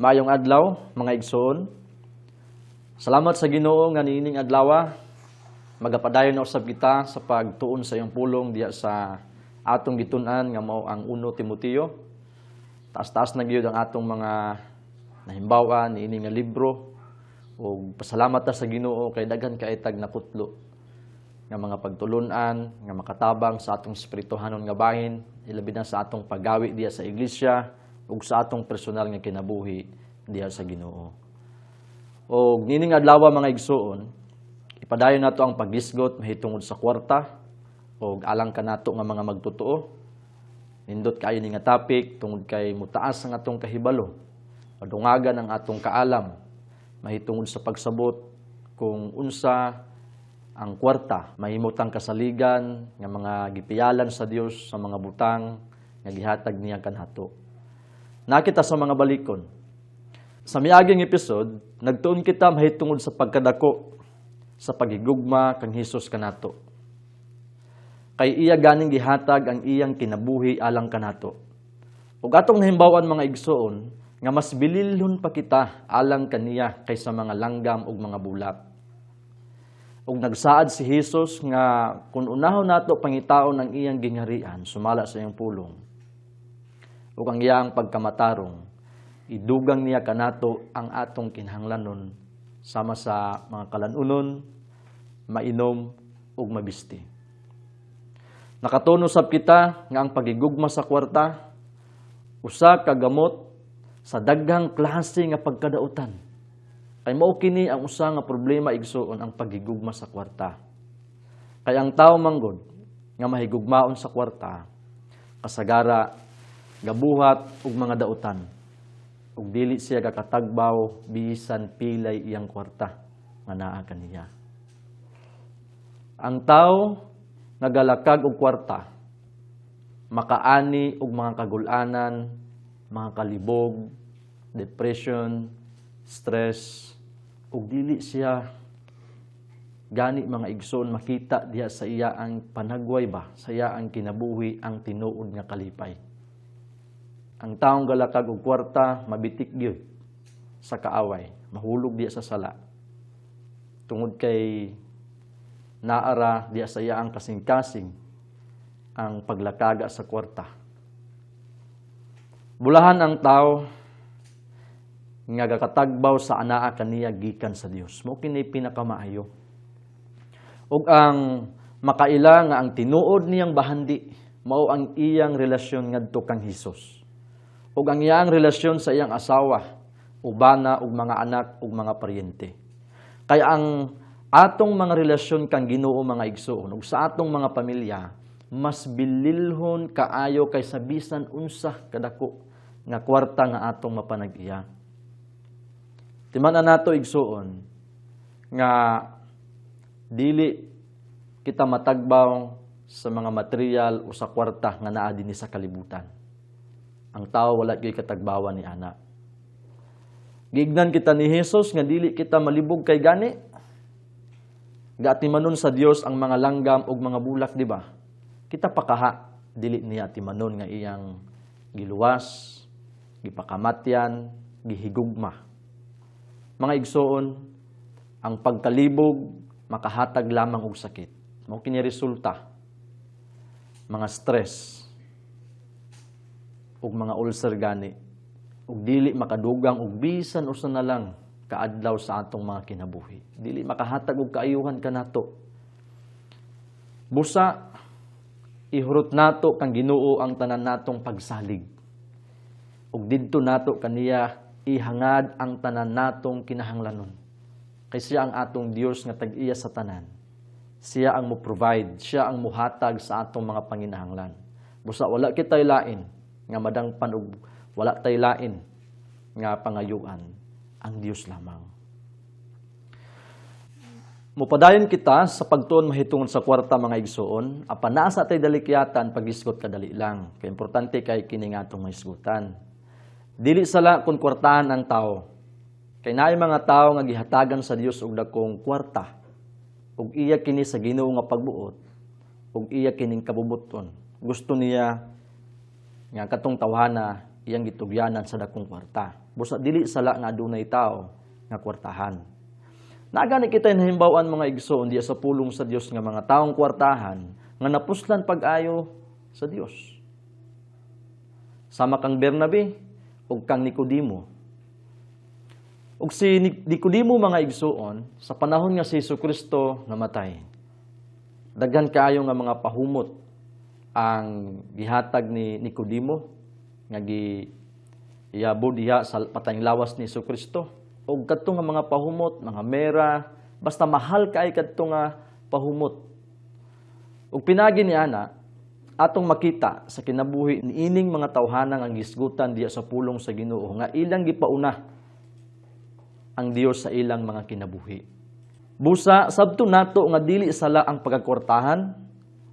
Maayong adlaw, mga igsoon. Salamat sa Ginoo nga niining adlaw magapadayon na usab kita sa pagtuon sa iyang pulong diya sa atong gitun-an nga mao ang 1 Timoteo. Taas-taas na gyud ang atong mga nahimbaw-an niini nga libro ug pasalamat ta sa Ginoo kay daghan kay tag nakutlo nga mga pagtulun-an nga makatabang sa atong espirituhanon nga bahin, ilabi na sa atong paggawi diya sa iglesia ug sa atong personal nga kinabuhi diha sa Ginoo. Og niining adlaw, mga igsoon, ipadayon nato ang paghisgot mahitungod sa kwarta og alang kanato nga mga magtotoo. Nindot kaayo ni nga topic tungod kay mutaas ang atong kahibalo, madungagan ang atong kaalam mahitungod sa pagsabot kung unsa ang kwarta mahimutang kasaligan nga mga gipiyalan sa Dios sa mga butang nga gihatag niya kanato. Nakita sa mga balikon. Sa miaging episode, nagtuon kita mahitungod sa pagkadako sa paghigugma kang Hesus kanato. Kay iya ganing gihatag ang iyang kinabuhi alang kanato. Ug atong nahimbaw-an, mga igsoon, nga mas bililhon pa kita alang kaniya kaysa mga langgam ug mga bulak. Ug nagsaad si Hesus nga kung unahon nato pangitaon ang iyang gingharian sumala sa iyang pulong ug ang iyang pagkamatarong, idugang niya kanato ang atong kinahanglanon sama sa mga kalanunon, mainom ug mabisti. Nakatuon usab kita nga ang pagigugma sa kwarta usa ka gamot sa daghang klase nga pagkadautan. Kay mao kini ang usa nga problema, igsuon, ang pagigugma sa kwarta. Kay ang tao manggod nga mahigugmaon sa kwarta, kasagara gabuhat og mga dautan ug dili siya kakatagbaw bisan pilay iyang kwarta nga naa kaniya. Ang tao nga galakag og kwarta makaani og mga kagulanan, mga kalibog, depression, stress, ug dili siya gani, mga igsoon, makita diha sa iya ang panagway ba, sa iya ang kinabuhi ang tinuod nga kalipay. Ang taong galakag og kwarta mabitik gyud sa kaaway, mahulog diha sa sala. Tungod kay naara diha sa iya ang kasing-kasing ang paglakaga sa kwarta. Bulahan ang tao nga gakatagbaw sa anaa kaniya gikan sa Dios. Mao kini pinakamaayo. Ug ang makaila nga ang tinuod niyang bahandi mao ang iyang relasyon ngadto kang Hesus ug ang iyang relasyon sa iyang asawa, ubana ug mga anak ug mga paryente. Kaya ang atong mga relasyon kang Ginoo, mga igsoon, ug sa atong mga pamilya mas bililhon kaayo kaysa bisan unsa kadako nga kwarta nga atong mapanag-iya. Timan-an nato, igsuon, nga dili kita matagbaw sa mga material o sa kwarta nga naa dinhi sa kalibutan. Ang tao wala gyud katagbawan ni ana. Giignan kita ni Jesus nga dili kita malibog kay gani. Gaatimanon sa Dios ang mga langgam ug mga bulak, di ba? Kita pa kaha dili niya atimanon nga iyang giluwas, gipakamatyan, gihigugma? Mga igsoon, ang pagkalibog makahatag lamang og sakit. Mao kini resulta. Mga stress ug mga ulcer gani ug dili makadugang og bisan usa na lang kaadlaw sa atong mga kinabuhi. Dili makahatag og kaayuhan kanato. Busa ihurot nato kang Ginoo ang tanan natong pagsalig. Ug didto nato kaniya ihangad ang tanan natong kinahanglanon. Kay siya ang atong Dios nga tag-iya sa tanan. Siya ang mo-provide, siya ang muhatag sa atong mga panginahanglan. Busa wala kitay lain nga madangpan ug wala tay lain nga pangayuan, ang Dios lamang. Mupadayon kita sa pagtuon mahitungod sa kwarta, mga igsoon, apan naa sa tay dalikyatan paghisgot kadali lang. Kay importante kay kini nga atong mahisgutan. Dili sala kung kwartahan ang tao. Kay naay mga tao nga gihatagan sa Dios og dakong kwarta. Ug iya kini sa Ginoo nga pagbuot, ug iya kining kabubuton. Gusto niya nga katong tawhana iyang gitugyanan sa dakong kwarta. Busa dili sala nga adunay tao nga kwartahan. Naa gani kita nahimbaw-an, mga igsoon, diya sa pulong sa Dios nga mga taong kwartahan nga napuslan pag-ayo sa Dios. Sama kang Bernabe ug kang Nicodemo. Ug si Nicodemo, mga igsoon, sa panahon nga si Hesus Kristo namatay, daghan kaayo nga mga pahumot ang gihatag ni Nicodemo nga gi iyabo diha sa patayng lawas ni Hesus Kristo. Ug kadto nga mga pahumot, mga myrrh, basta mahal kay kadto nga pahumot. Ug pinagi ni ana, atong makita sa kinabuhi niining mga tawhanang ang gisgutan diya sa pulong sa Ginoo nga ilang gipauna ang Dios sa ilang mga kinabuhi. Busa sabto nato nga dili sala ang pagkakwartahan,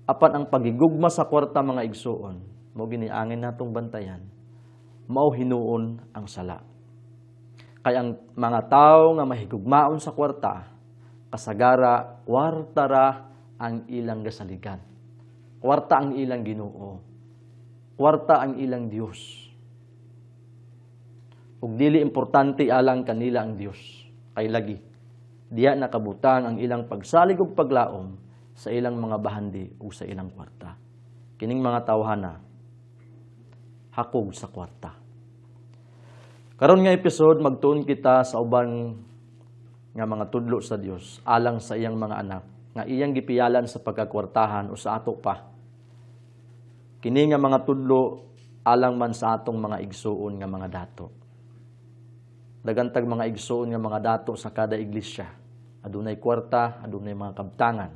apan ang pagigugma sa kwarta, mga igsuon, mao gini angay natong bantayan, mao hinuon ang sala. Kay ang mga tao nga mahigugmaon sa kwarta, kasagara kwarta ra ang ilang gasaligan. Kwarta ang ilang Ginoo. Kwarta ang ilang Dios. Ug dili importante alang kanila ang Dios. Kay lagi diya nakabutang ang ilang pagsalig ug paglaom sa ilang mga bahandi ug sa ilang kwarta. Kining mga tawhana hakog sa kwarta. Karon nga episode, magtuon kita sa uban nga mga tudlo sa Dios alang sa iyang mga anak nga iyang gipiyalan sa pagkakwartahan o sa ato pa. Kini nga mga tudlo alang man sa atong mga igsuon nga mga dato. Daghan tag mga igsuon nga mga dato sa kada iglesia. Adunay kwarta, adunay mga kabtangan.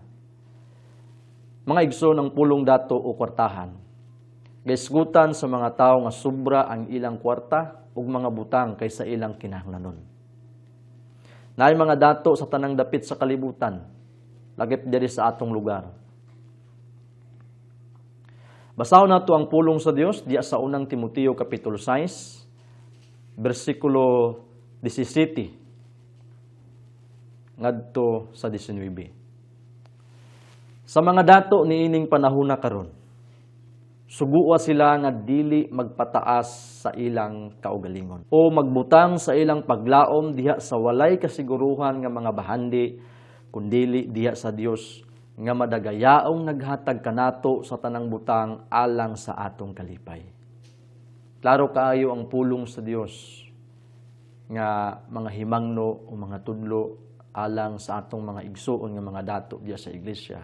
Mga igsoon, ang pulong dato o kwartahan gaisgutan sa mga tao nga sobra ang ilang kwarta ug mga butang kaysa ilang kinahanglanon. Naay mga dato sa tanang dapit sa kalibutan, lakip diri sa atong lugar. Basahon nato ang pulong sa Dios diya sa Unang Timoteo kapitulo 6 bersikulo 17 ngadto sa 19. Sa mga dato niining panahona karon, sugua sila nga dili magpataas sa ilang kaugalingon o magbutang sa ilang paglaom diha sa walay kasiguruhan nga mga bahandi, kundili diha sa Dios nga madagayaong naghatag kanato sa tanang butang alang sa atong kalipay. Klaro kaayo ang pulong sa Dios nga mga himangno o mga tudlo alang sa atong mga igsuon nga mga dato diya sa iglesia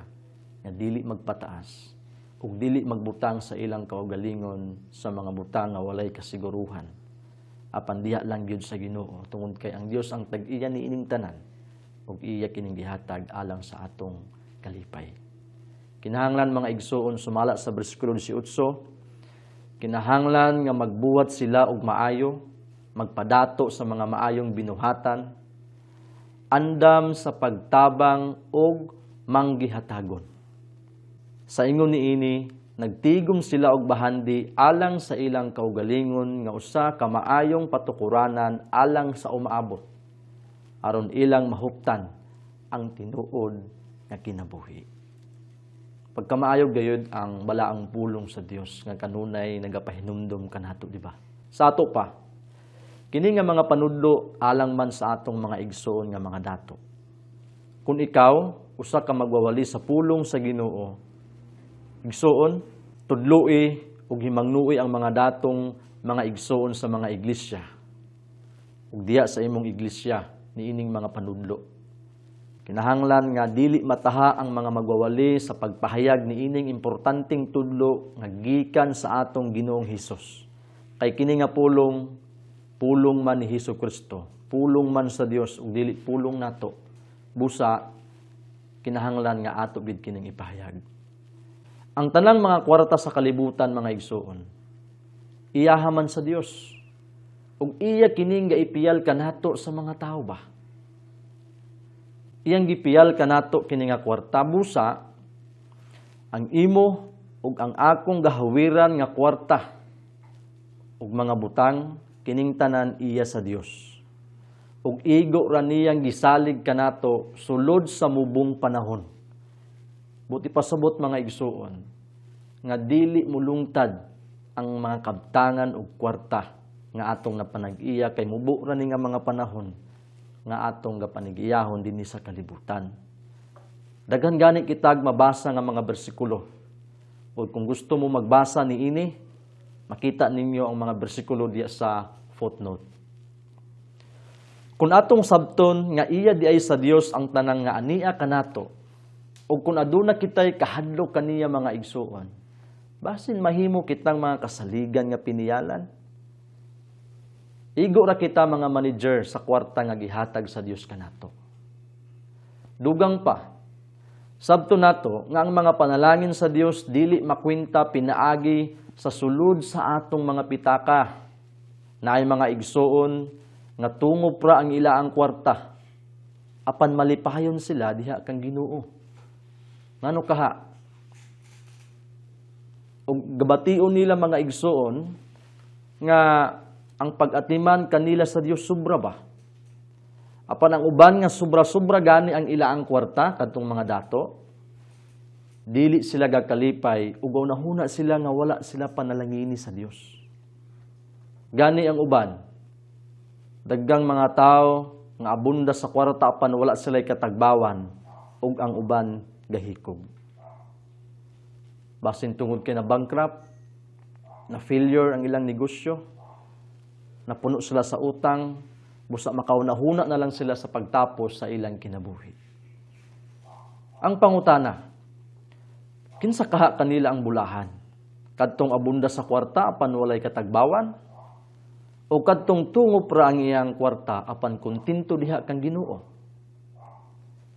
nga dili magpataas ug dili magbutang sa ilang kaugalingon sa mga butang nga walay kasiguruhan, apan diha lang gyud sa Ginoo, tungod kay ang Dios ang tag-iya niining tanan ug iya kining gihatag alang sa atong kalipay. Kinahanglan, mga igsuon, sumala sa bersikulo 18, kinahanglan nga magbuhat sila og maayo, magpadato sa mga maayong binuhatan, andam sa pagtabang ug manggihatagon. Sa ingon niini, nagtigom sila og bahandi alang sa ilang kaugalingon nga usa ka maayong patukuranan alang sa umaabot aron ilang mahuptan ang tinuod nga kinabuhi. Pagkamaayo gayud ang balaang pulong sa Dios nga kanunay nagapahinumdom kanato, di ba? Sa ato pa, kini nga mga panudlo alang man sa atong mga igsoon nga mga dato. Kung ikaw usa ka magwawali sa pulong sa Ginoo, igsoon, tudloi ug himangnui ang mga datong mga igsoon sa mga iglesia ug diya sa imong iglesia niining mga panudlo. Kinahanglan nga dili mataha ang mga magwawali sa pagpahayag niining importanteng tudlo nga gikan sa atong Ginoong Hesus. Kay kini nga pulong, pulong man ni Hesus Kristo, pulong man sa Dios ug dili pulong nato. Busa kinahanglan nga ato gid kining ipahayag. Ang tanang mga kwarta sa kalibutan, mga igsoon, iyaha man sa Dios. Ug iya kining gaipiyal kanato sa mga tao ba? Iyang gipiyal kanato kini nga kwarta. Busa ang imo ug ang akong gahawiran nga kwarta ug mga butang, kining tanan iya sa Dios. Ug igo ra niyang gisalig kanato sulod sa mubong panahon. Buot ipasabot, mga igsuon, nga dili mulungtad ang mga kabtangan ug kwarta. nga atong napanag-iya kay mubo ra ni nga mga panahon nga atong gapanag-iyahon dinhi sa kalibutan. Daghan gani kitag mabasa nga mga bersikulo. O kung gusto mo magbasa niini, makita ninyo ang mga bersikulo diya sa footnote. Kung atong sabton nga iya diay sa Dios ang tanan nga ania kanato, ug kung aduna kitay kahadlok kaniya, mga igsuon, basin mahimo kitang mga kasaligan nga piniyalan. Igo ra kita mga manager sa kwarta nga gihatag sa Dios kanato. Dugang pa, sabto nato nga ang mga panalangin sa Dios dili makwenta pinaagi sa sulod sa atong mga pitaka. Naay mga igsuon nga tungob ra ang ilaang kwarta, apan malipayon sila diha kang Ginoo. Ngano kaha? Og gabation nila, mga igsuon, nga ang pag-atiman kanila sa Dios sobra ba? Apan ang uban nga sobra-sobra gani ang ilaang kwarta, kadtong mga dato, dili sila gakalipay ug nahuna sila nga wala sila panalangini sa Dios. Gani ang uban, daghang mga tao nga abunda sa kwarta apan wala sila katagbawan, ug ang uban gahikog. Basin tungod kay na bankrupt, na failure ang ilang negosyo, napuno sila sa utang, busa makaunahuna na lang sila sa pagtapos sa ilang kinabuhi. Ang pangutana, kinsa kaha kanila ang bulahan? Kadtong abunda sa kwarta apan walay katagbawan? O kadtong tungop ra ang iyang kwarta apan kontento diha kang Ginoo?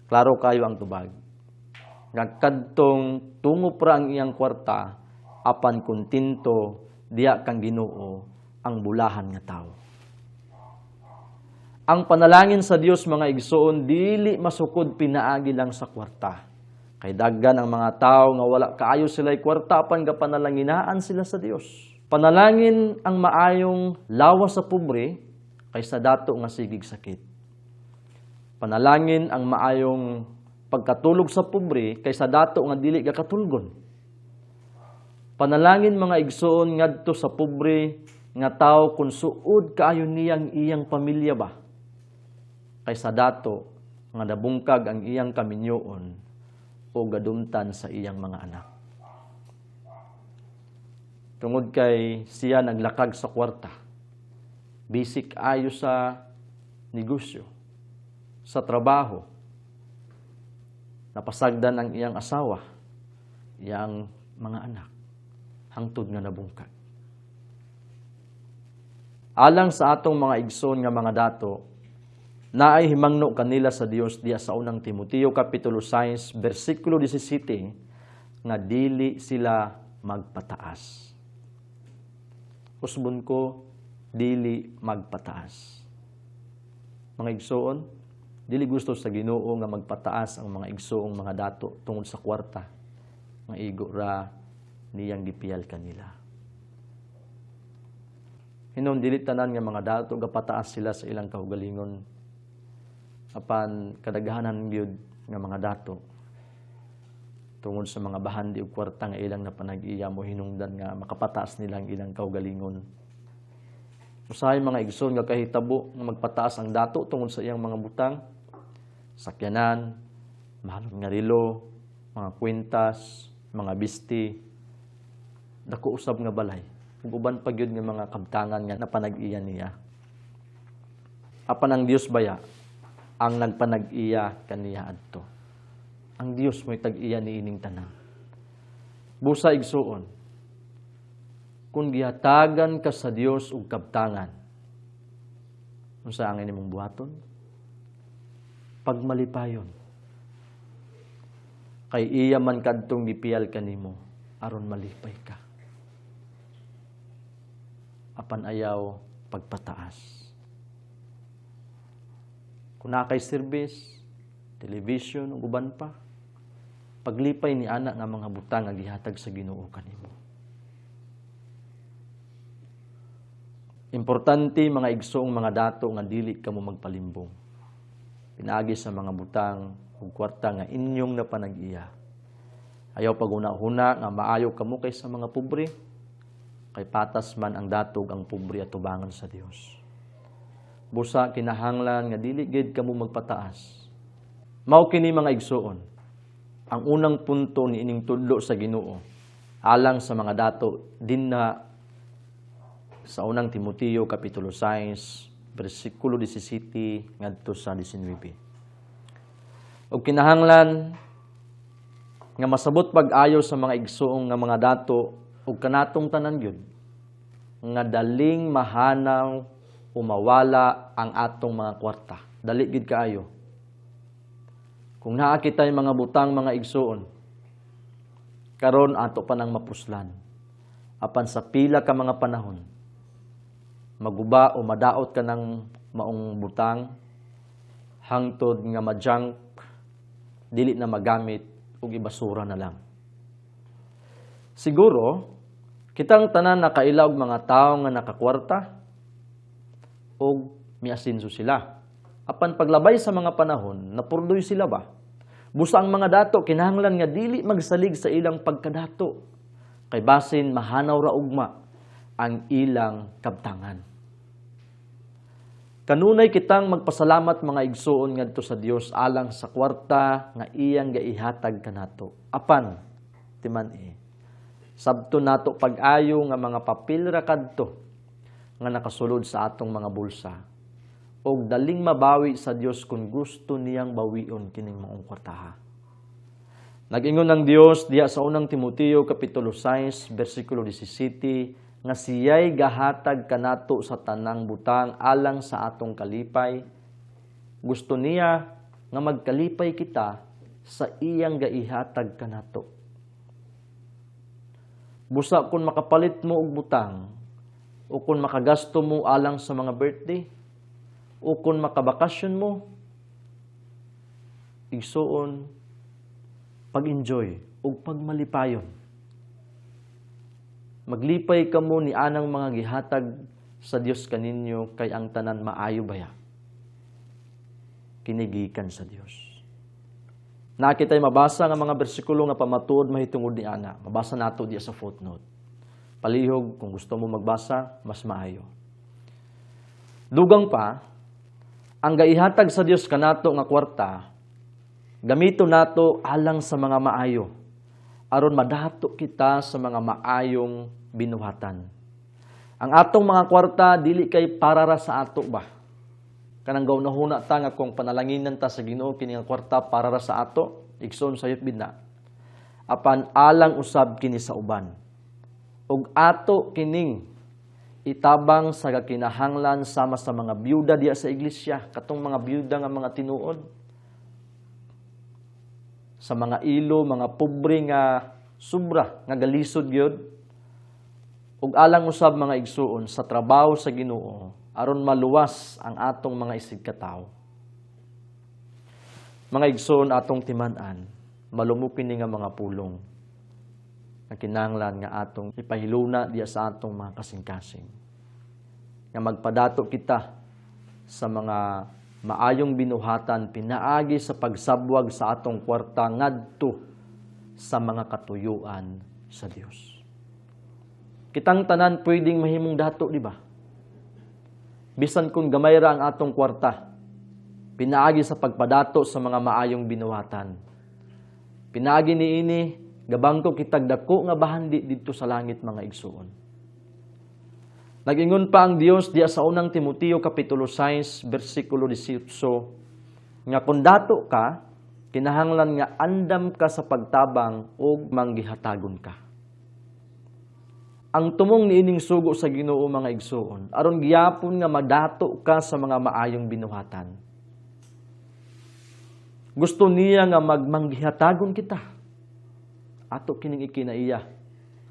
Klaro kayo ang tubag. Nga kadtong tungop ra ang iyang kwarta apan kontento diha kang Ginoo ang bulahan nga tawo. Ang panalangin sa Dios, mga igsoon, dili masukod pinaagi lang sa kwarta. Kay daghan ang mga tao nga wala kaayo sila kwarta apan gapanalanginaan sila sa Dios. Panalangin ang maayong lawas sa pobre kaysa dato nga sigig sakit. Panalangin ang maayong pagkatulog sa pobre kaysa dato nga dili gakatulgon. Panalangin, mga igsoon, ngadto sa pobre nga tao kung suod kaayo niyang iyang pamilya ba kaysa dato nga nabungkag ang iyang kaminyoon o gadumtan sa iyang mga anak. Tungod kay siya naglakag sa kwarta, basic ayo sa negosyo, sa trabaho, napasagdan ang iyang asawa, iyang mga anak, hangtod nga nabungkag. Alang sa atong mga igsoon nga mga dato, naay himangno kanila sa Dios diya sa Unang Timoteo kapitulo 6 bersikulo 17 nga dili sila magpataas. Usbon ko, dili magpataas. Mga igsoon, dili gusto sa Ginoo nga magpataas ang mga igsoong mga dato tungod sa kwarta nga igo ra niyang gipiyal kanila. Hinon dili tanan nga mga dato gapataas sila sa ilang kaugalingon, apan kadaghanan gyud nga mga dato, tungod sa mga bahandi og kwarta nga ilang napanag-iya, mo hinungdan nga makapataas nila ang ilang kaugalingon. Usahay, mga igsoon, nga kahitabo nga magpataas ang dato tungod sa iyang mga butang, sakyanan, mahalon nga relo, mga kwintas, mga bisti, dako usab nga balay, ug uban pa gyud nga mga kabtangan nga napanag-iya niya. Apan ang Dios baya ang nagpanag-iya kaniya adto. Ang Dios mo'y tag-iya niining tanan. Busa, igsuon, kung gihatagan ka sa Dios og kabtangan, unsa ang imong buhaton? Pagmalipayon. Kay iya man kadtong gipiyal kanimo aron malipay ka. Apan ayaw pagpataas. Kung naa kay service, television, ug uban pa, paglipay ni ana nga mga butang nga gihatag sa Ginoo kanimo. Importante, mga igsoong mga dato, nga dili kamo magpalimbong pinaagi sa mga butang ug kwarta nga inyong napanag-iya. Ayaw paguna-huna nga maayo kamo kaysa mga pobre. Kay patas man ang dato ug ang pobre atubangan sa Dios. Busa kinahanglan nga dili gid kamo magpataas. Mao kini, mga igsuoon, ang unang punto ni ining tudlo sa Ginoo alang sa mga dato dinha sa Unang Timoteo kapitulo 6 bersikulo 17 ngadto sa 19. Ug kinahanglan nga masabot pag-ayo sa mga igsuong nga mga dato ug kanatong tanan gyud nga daling mahanaw o mawala ang atong mga kwarta. Dali gid kaayo. Kung naa kitay mga butang, mga igsuon, karon ato pa nang mapuslan. Apan sa pila ka mga panahon, maguba o madaot ka ng maong butang hangtod nga ma-junk, dili na magamit ug ibasura na lang. Siguro, kitang tanan nakaila og mga tawo nga nakakwarta ug miasinso sila. Apan paglabay sa mga panahon, napurdoy sila ba? Busa ang mga dato kinahanglan nga dili magsalig sa ilang pagkadato. Kay basin mahanaw ra ugma ang ilang kabtangan. Kanunay kitang magpasalamat, mga igsuon, ngadto sa Dios alang sa kwarta nga iyang gaihatag kanato. Apan timan-i, sabton nato pag-ayo nga mga papel ra kadto nga nakasulod sa atong mga bulsa. Og daling mabawi sa Dios kung gusto niyang bawion kining maong kwartaha. Nag-ingon ang Dios diya sa Unang Timoteo kapitulo 6 bersikulo 17 nga siya'y gahatag kanato sa tanang butang alang sa atong kalipay. Gusto niya nga magkalipay kita sa iyang gaihatag kanato. Busa kung makapalit mo og butang o kung makagasto mo alang sa mga birthday o kung makabakasyon mo, igsuon, pag-enjoy ug pagmalipayon. Maglipay kamo ni anang mga gihatag sa Dios kaninyo kay ang tanan maayo baya. Kini gikan sa Dios. Naa kitay mabasa nga mga bersikulo nga pamatuod mahitungod ni ana. Mabasa nato diya sa footnote. Palihog kung gusto mo magbasa, mas maayo. Dugang pa, ang gaihatag sa Dios kanato nga kwarta, gamito nato alang sa mga maayo aron madato kita sa mga maayong binuhatan. Ang atong mga kwarta dili kay para ra sa ato ba? Kanang gaunahuna ta nga kung panalanginan ta sa Ginoo kini nga kwarta para ra sa ato, igsoon, sayop bid na. Apan alang usab kini sa uban. Ug ato kining itabang sa kinahanglan sama sa mga byuda diya sa iglesia, katong mga byuda nga mga tinuod, sa mga ilo, mga pobre nga sobra nga galisod gyud, ug alang usab, mga igsuon, sa trabaho sa Ginoo aron maluwas ang atong mga isigkatawo. Mga igsuon, atong timan-an, malumok kini nga mga pulong nga kinahanglan nga atong ipahiluna diya sa atong mga kasing-kasing. Nga magpadato kita sa mga maayong binuhatan pinaagi sa pagsabwag sa atong kwarta ngadto sa mga katuyuan sa Dios. Kitang tanan pwedeng mahimong dato, di ba? Bisan kung gamay ra ang atong kwarta, pinaagi sa pagpadato sa mga maayong binuhatan. Pinaagi niini, gabangko kitag dako nga bahandi didto sa langit, mga igsuon. Nag-ingon pa ang Dios diya sa Unang Timoteo kapitulo 6 bersikulo 18 nga kung dato ka, kinahanglan nga andam ka sa pagtabang ug manggihatagon ka. Ang tumong niining sugo sa Ginoo, mga igsuon, aron gihapon nga madato ka sa mga maayong binuhatan. Gusto niya nga magmanggihatagon kita. Ato kining ikinaiya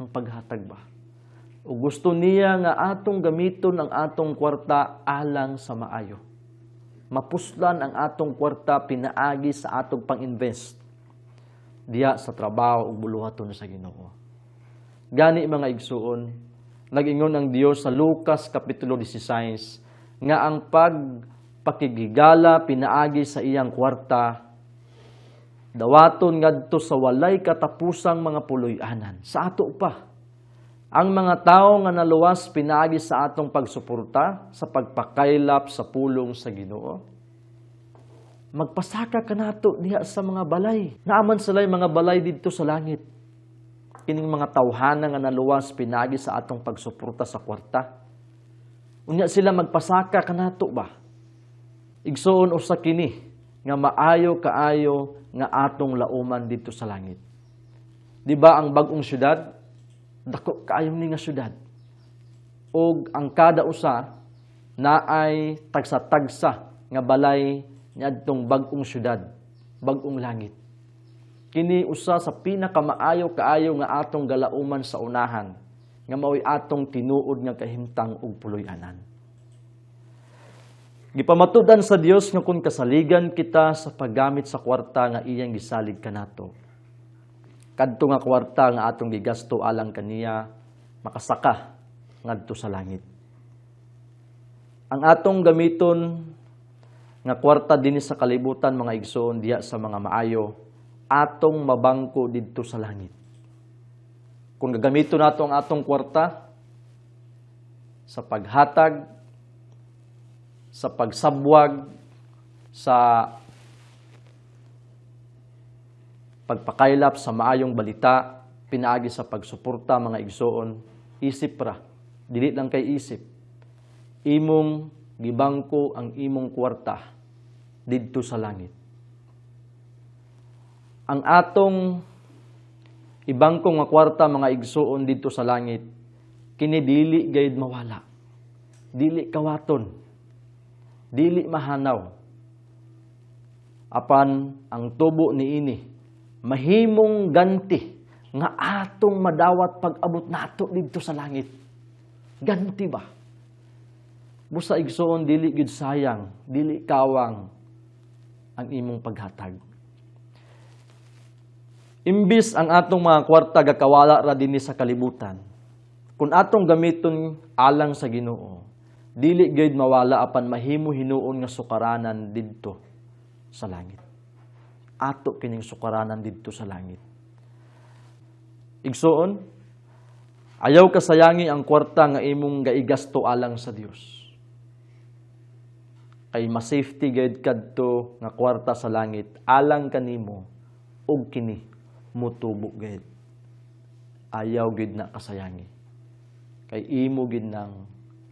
ang paghatag ba. O gusto niya nga atong gamiton ang atong kwarta alang sa maayo. Mapuslan ang atong kwarta pinaagi sa atong pang-invest diya sa trabaho ug buluhaton sa Ginoo. Gani, mga igsuon, nag-ingon ang Dios sa Lucas kapitulo 16 nga ang pagpakighigala pinaagi sa iyang kwarta dawaton ngadto sa walay katapusang mga puloy-anan. Sa ato pa. Ang mga tao nga naluwas pinaagi sa atong pagsuporta sa pagpakaylap sa pulong sa Ginoo, magpasaka kanato diha sa mga balay. Naa man sila'y mga balay didto sa langit. Kining mga tawhana nga naluwas pinaagi sa atong pagsuporta sa kwarta. Unya sila magpasaka kanato ba? Igsoon, usa kini nga maayo kaayo nga atong lauman didto sa langit. Di ba ang bag-ong syudad, dako kaayo ni nga syudad? Og ang kada usa naay tagsa-tagsa nga balay niadtong bag-ong syudad, bag-ong langit. Kini usa sa pinakamaayo kaayo nga atong galauman sa unahan nga mao'y atong tinuod nga kahimtang ug puloy-anan. Gipamatud-an sa Dios nga kung kasaligan kita sa paggamit sa kwarta nga iyang gisalig kanato, kadto nga kwarta nga atong gigasto alang kaniya makasaka ngadto sa langit. Ang atong gamiton nga kwarta dinhi sa kalibutan, mga igsoon, diha sa mga maayo, atong mabangko didto sa langit. Kung gagamiton nato ang atong kwarta sa paghatag, sa pagsabwag, sa pagpakaylap sa maayong balita, pinaagi sa pagsuporta, mga igsoon, isip ra, dili lang kay isip, imong gibangko ang imong kwarta didto sa langit. Ang atong ibangko nga kwarta, mga igsoon, didto sa langit, kini dili gayud mawala. Dili kawaton. Dili mahanaw. Apan ang tubo niini mahimong ganti nga atong madawat pag-abot nato didto sa langit. Ganti ba? Busa, igsoon, dili gyud sayang, dili kawang ang imong paghatag. Imbis ang atong mga kwarta gakawala ra dinhi sa kalibutan, kung atong gamiton alang sa Ginoo, dili gyud mawala apan mahimo hinuon nga sukaranan didto sa langit. Ato kining sukaranan didto sa langit. Igsoon, ayaw kasayangi ang kwarta nga imong gaigasto alang sa Dios. Kay ma-safety gayud kadto nga kwarta sa langit alang kanimo ug kini mutubo gayud. Ayaw gid na kasayangi. Kay imo gid nang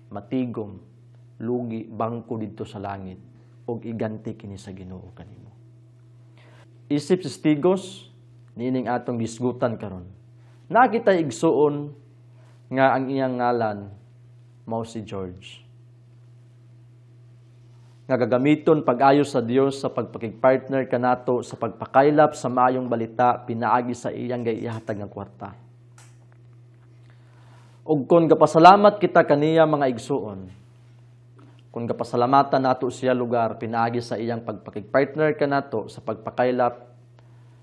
matigom, lugi, bangko didto sa langit ug iganti kini sa Ginoo kanimo. Isip testigos niining atong gisgutan karon, naa kitay igsuon nga ang iyang ngalan mao si George, nga gagamiton pag-ayo sa Dios sa pagpakigpartner kanato sa pagpakaylap sa maayong balita pinaagi sa iyang gaihatag nga kwarta. Ug kung gapasalamat kita kaniya, mga igsuon, kung gapasalamatan nato siya lugar pinaagi sa iyang pagpakigpartner kanato sa pagpakaylap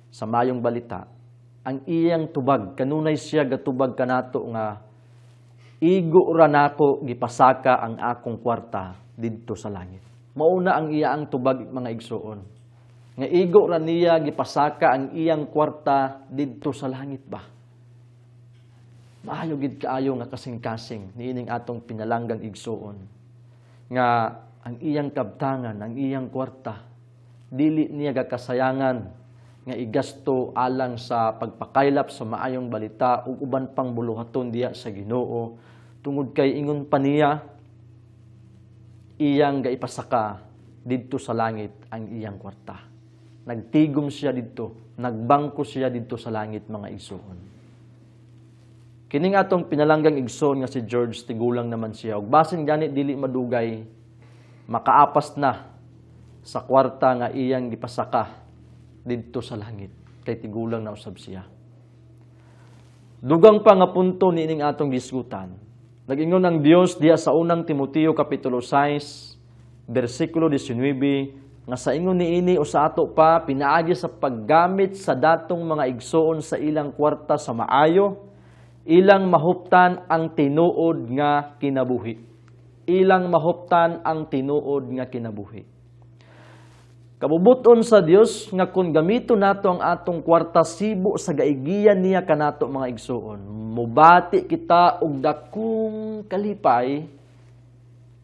sa maayong balita, ang iyang tubag, kanunay siya gatubag kanato nga "Igo ra nako gipasaka ang akong kwarta didto sa langit." Mauna ang iya ang tubag, mga igsuon. Nga igo ra niya gipasaka ang iyang kwarta didto sa langit ba? Maayo gid kaayo nga kasing-kasing niining atong pinalanggang igsuon nga ang iyang kabtangan, ang iyang kwarta, dili niya gakasayangan nga igasto alang sa pagpakaylap sa maayong balita ug uban pang buluhaton diha sa Ginoo, tungod kay ingon pa niya, iyang gaipasaka didto sa langit ang iyang kwarta. Nagtigom siya didto, nagbangko siya didto sa langit, mga igsoon. Kining atong pinalanggang igsoon nga si George, tigulang naman siya. Ug basin gani dili madugay, makaapas na sa kwarta nga iyang gipasaka didto sa langit kay tigulang na usab siya. Dugang pa nga punto niining atong gisgutan. Nag-ingon ang Dios diha sa Unang Timoteo kapitulo 6 bersikulo 19 nga sa ingon niini o sa ato pa, pinaagi sa paggamit sa datong mga igsoon sa ilang kwarta sa maayo, ilang mahuptan ang tinuod nga kinabuhi. Ilang mahuptan ang tinuod nga kinabuhi. Kabubuton sa Dios nga kung gamito nato ang atong kwarta sibo sa gaigian niya kanato, mga igsuon, mubati kita og dakong kalipay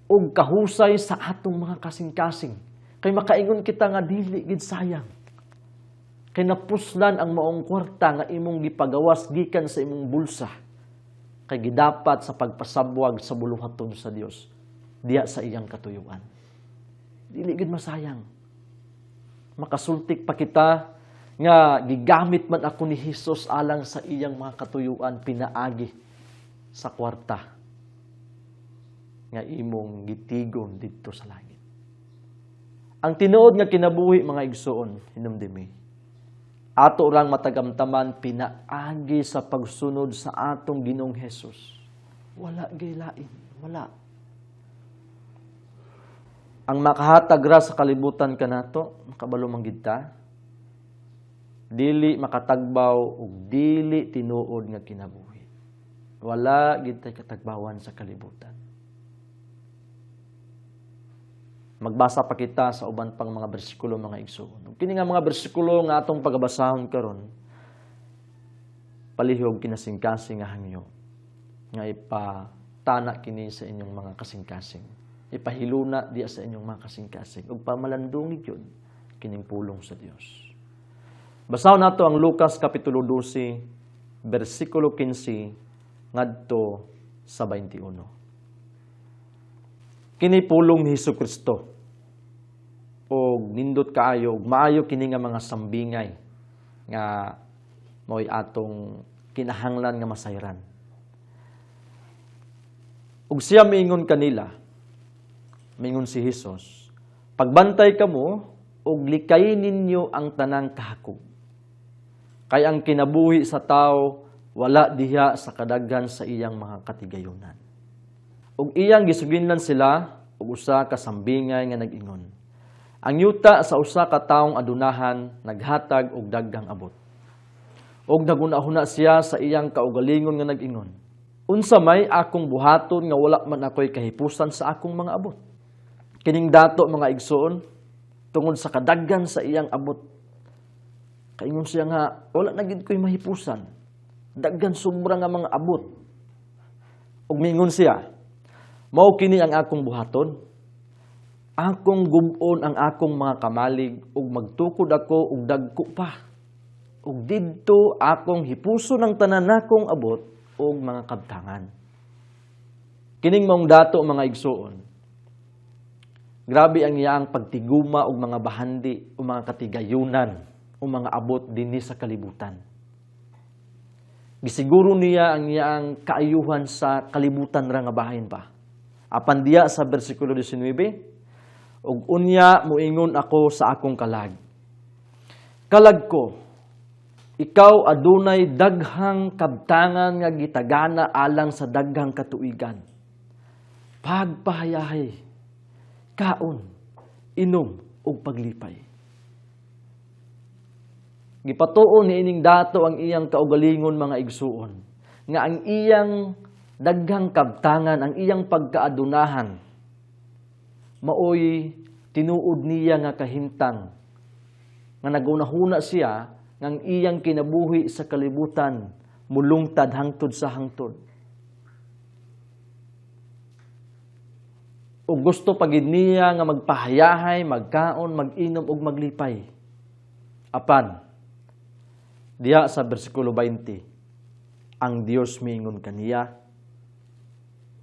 ug kahusay sa atong mga kasing-kasing. Kay makaingon kita nga dili gid sayang. Kay napuslan ang maong kwarta nga imong gipagawas gikan sa imong bulsa. Kay gidapat sa pagpasabwag sa buluhaton sa Dios diya sa iyang katuyuan. Dili gid masayang. Makasultik pa kita nga gigamit man ako ni Hesus alang sa iyang mga katuyuan pinaagi sa kwarta nga imong gitigon didto sa langit. Ang tinuod nga kinabuhi, mga igsuon, hinumdumi, ato rang matagamtaman pinaagi sa pagsunod sa atong Ginoong Hesus. Wala gilain, wala. Ang makahatag ra sa kalibutan kanato, makabalo man gid ta, dili makatagbaw ug dili tinuod nga kinabuhi. Wala gid tay katagbawan sa kalibutan. Magbasa pa kita sa uban pang mga bersikulo, mga igsoon. Ug kini nga mga bersikulo nga atong pagabasahon karon, palihog kinasingkasing nga hangyo nga ipatana kini sa inyong mga kasingkasing. Ipahiluna diya sa inyong mga kasingkasing ug pamalandungi gyud kining pulong sa Dios. Basahon nato ang Lucas kapitulo 12 bersikulo 15 ngadto sa 21. Kini pulong ni Hesus Kristo og nindot kaayo ug maayo kini nga mga sambingay nga mao'y atong kinahanglan nga masayran. Ug siya miingon kanila, miingon si Hesus, "Pagbantay kamo ug likayi ninyo ang tanang kahakog. Kay ang kinabuhi sa tao wala diha sa kadaghan sa iyang mga katigayunan." Ug iyang gisuginlan sila og usa ka sambingay nga nag-ingon, "Ang yuta sa usa ka taong adunahan naghatag og daghang abot. Og naghuna-huna siya sa iyang kaugalingon nga nag-ingon, 'Unsa may akong buhaton nga wala man ako'y kahipusan sa akong mga abot?'" Kining dato, mga igsoon, tungod sa kadaghan sa iyang abot, kaingon siya nga wala na gid ko'y mahipusan. Daghan sobra nga mga abot. Ug miingon siya, "Mao kini ang akong buhaton. Akong gub-on ang akong mga kamalig ug magtukod ako og dagko pa. Ug didto akong hipuson ang tanan nakong abot ug mga kabtangan." Kining maong dato, mga igsuon, grabe ang iyang pagtiguma og mga bahandi o mga katigayunan o mga abot dinhi sa kalibutan. Gisiguro niya ang iyang kaayuhan sa kalibutan ra nga bahin pa. Apan diya sa bersikulo 19, "Ug unya muingon ako sa akong kalag. Kalag ko, ikaw adunay daghang kabtangan nga gitagana alang sa daghang katuigan. Pagpahayahay, kaon, inom ug paglipay." Gipatuon ni ining dato ang iyang kaugalingon, mga igsuon, nga ang iyang daghang kabtangan, ang iyang pagkaadunahan, maoy tinuod niya nga kahimtang nga nagunahuna siya nga ang iyang kinabuhi sa kalibutan mulungtad hangtod sa hangtod. Ug gusto pagid niya nga magpahayahay, magkaon, mag-inom ug maglipay. Apan diha sa bersikulo 20, ang Dios miingon kaniya,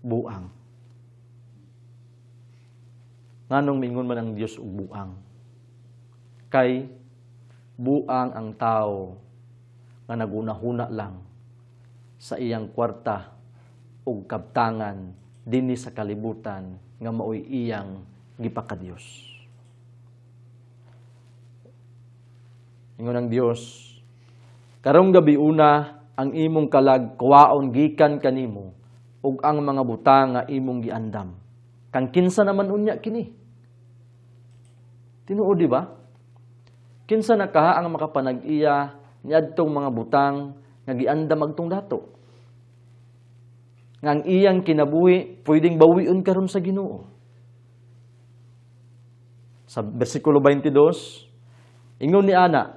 "Buang." Nganong miingon man ang Dios og buang? Kay buang ang tao nga nagunahuna lang sa iyang kwarta ug kabtangan dinhi sa kalibutan nga maoy iyang gipakadiyos. Ingon ang Dios, "Karong gabi una ang imong kalag kuwaon gikan kanimo ug ang mga butang nga imong giandam. Kang kinsa naman unya kini?" Tinuod, di ba? Kinsa na kaha ang makapanag-iya niadtong mga butang nga giandam agtong dato? Nga ang iyang kinabuhi pwedeng bawion karon sa Ginoo. Sa bersikulo 22, ingon ni ana,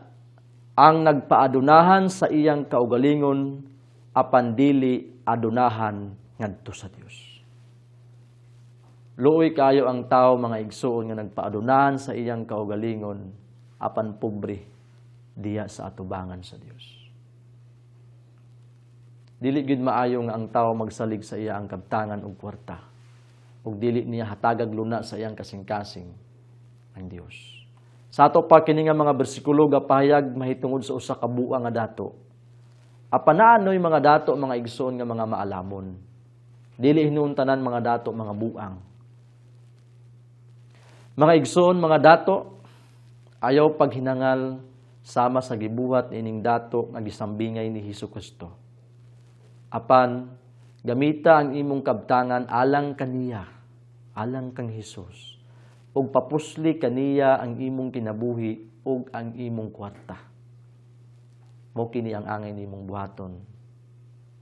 ang nagpaadunahan sa iyang kaugalingon apan dili adunahan ngadto sa Dios. Luoy kayo ang tao, mga igsuon, nga nagpaadunahan sa iyang kaugalingon apan pobre diya sa atubangan sa Dios. Dili gid maayo nga ang tao magsalig sa iya ang kabtangan og kwarta ug dili niya hatagag luna sa iyang kasing-kasing ang Dios. Sa ato pa kini nga mga bersikulo gapahayag mahitungod sa usa ka buang nga dato. Apan naa noy mga dato, mga igsoon, nga mga maalamon. Dili hinuon tanan mga dato mga buang. Mga igsoon, mga dato, ayaw paghinangal sama sa gibuhat niining dato nga gisambingay ni Hesus Kristo. Apan gamita ang imong kabtangan alang kaniya, alang kang Hesus. Ug papusli kaniya ang imong kinabuhi ug ang imong kwarta. Mao kini ang angay nimong buhaton,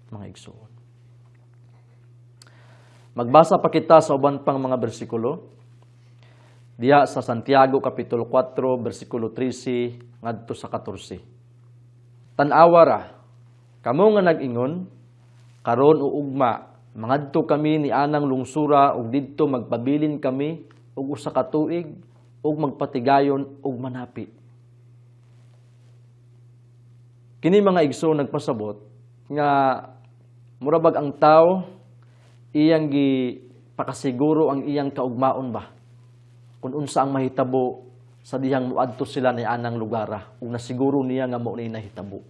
mga igsoon. Magbasa pa kita sa uban pang mga bersikulo. Diya sa Santiago Kapitulo 4, bersikulo 13 ngadto sa 14. Tan-awa ra, kamo nga nag-ingon, "Karon o ugma, mangadto kami ni anang lungsura ug didto magpabilin kami og usa ka tuig ug magpatigayon ug manapi." Kini, mga igsoon, nagpasabot nga murabag ang tao iyang gipakasiguro ang iyang kaugmaon ba kung unsa ang mahitabo sa dihang muadto sila ni anang lugara ug nasiguro niya nga mao ni nahitabo.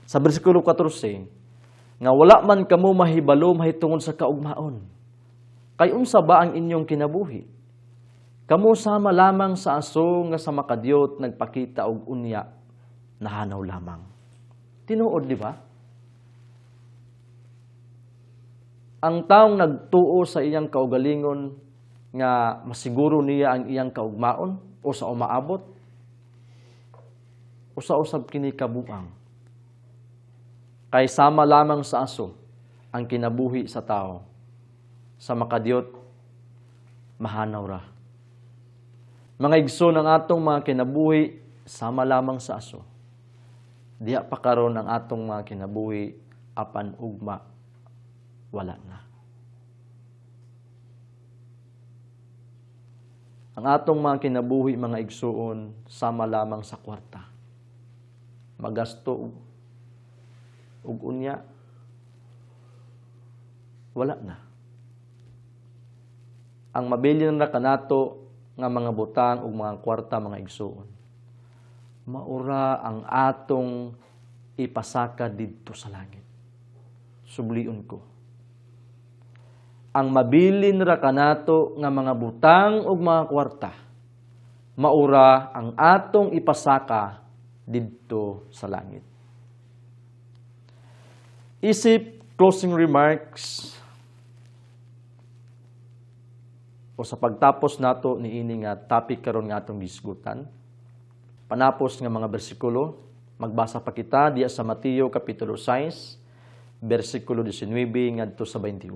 Sa bersikulo 14, nga wala man kamo mahibalo mahitungod sa kaugmaon. Kay unsa ba ang inyong kinabuhi? Kamo sama lamang sa aso nga sa makadiyot nagpakita og unya nahanaw lamang. Tinuod, di ba? Ang taong nagtuo sa iyang kaugalingon nga masiguro niya ang iyang kaugmaon o sa umaabot, usa-usab kini kabuang. Kay sama lamang sa aso ang kinabuhi sa tao. Sa makadiyot, mahanaw ra. Mga igsoon, ang atong mga kinabuhi sama lamang sa aso. Diha pa karon ang atong mga kinabuhi apan ugma wala na. Ang atong mga kinabuhi, mga igsuon, sama lamang sa kwarta. Magasto ug unya wala na. Ang mabilin na kanato nga mga butang ug mga kwarta, mga igsuon, maura ang atong ipasaka didto sa langit. Sublion ko. Ang mabilin ra kanato nga mga butang ug mga kwarta, maura ang atong ipasaka didto sa langit. Isip closing remarks o sa pagtapos nato niini nga topic karon nga atong gisgutan. Panapos nga mga bersikulo, magbasa pa kita diya sa Mateo Kapitulo 6, bersikulo 19 ngadto sa 21.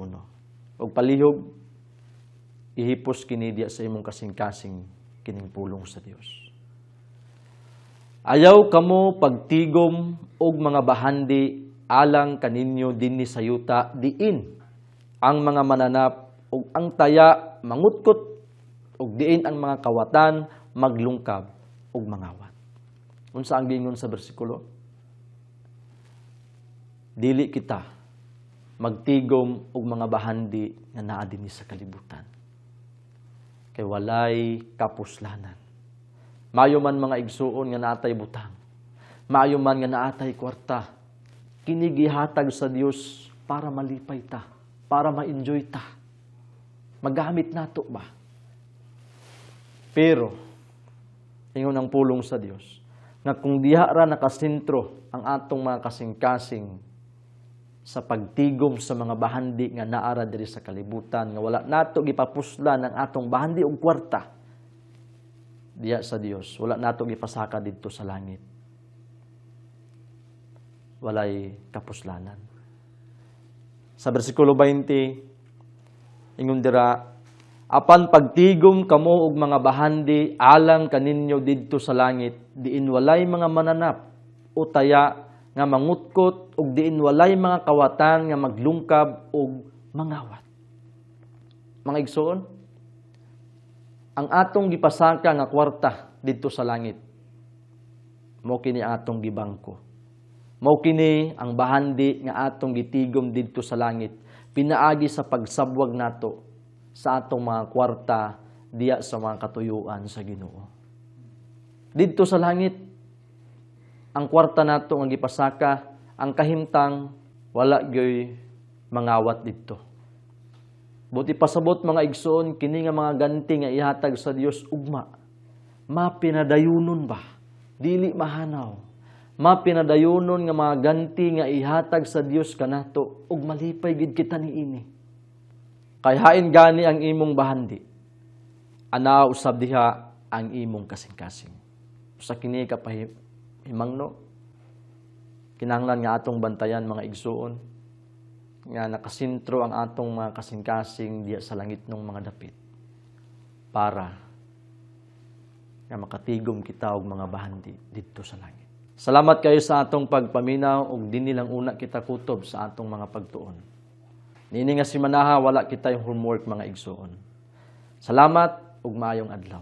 Ug palihog ihipos kini diya sa imong kasing-kasing kining pulong sa Dios. Ayaw kamo pagtigom og mga bahandi alang kaninyo dinhi sa yuta, diin ang mga mananap ug ang taya mangutkot ug diin ang mga kawatan maglungkab ug mangawat. Unsa ang giingon sa bersikulo? Dili kita magtigom og mga bahandi nga naa dinhi sa kalibutan. Kay walay kapuslanan. Maayo man, mga igsuon, nga naatay butang. Maayo man nga naatay kwarta. Kini gihatag sa Dios para malipay ta, para ma-enjoy ta. Magamit nato ba? Pero ingon ang pulong sa Dios nga kung diha ra nakasentro ang atong mga kasing-kasing sa pagtigom sa mga bahandi nga naara diri sa kalibutan, nga wala nato gipapuslan ang atong bahandi og kwarta diya sa Dios, wala nato gipasaka didto sa langit, walay kapuslanan. Sa bersikulo 20, ingon dira, Apan pagtigom kamo og mga bahandi alang kaninyo didto sa langit, diin walay mga mananap o taya nga mangutkot ug diin walay mga kawatan nga maglungkab ug mangawat. Mga igsoon, ang atong gipasaka nga kwarta didto sa langit, mao kini atong gibangko. Mao kini ang bahandi nga atong gitigom didto sa langit pinaagi sa pagsabwag nato sa atong mga kwarta diya sa mga katuyuan sa Ginoo. Didto sa langit, ang kwarta nato nga gipasaka, ang kahimtang wala gyoy mangawat didto. Buot ipasabot, mga igsoon, kini nga mga ganti nga ihatag sa Dios ugma, mapinadayunon ba? Dili mahanaw. Mapinadayunon nga mga ganti nga ihatag sa Dios kanato ug malipay gid kita niini. Kay hain gani ang imong bahandi, ana usab diha ang imong kasing-kasing. Sa kini ka himangno, kinahanglan nga atong bantayan, mga igsuon, nga nakasentro ang atong mga kasing-kasing diya sa langit ng mga dapit para nga makatigom kita og mga bahandi didto sa langit. Salamat kayo sa atong pagpaminaw ug dinhi lang una kita kutob sa atong mga pagtuon. Niini nga simanaha, wala kitay homework, mga igsuon. Salamat ug maayong adlaw.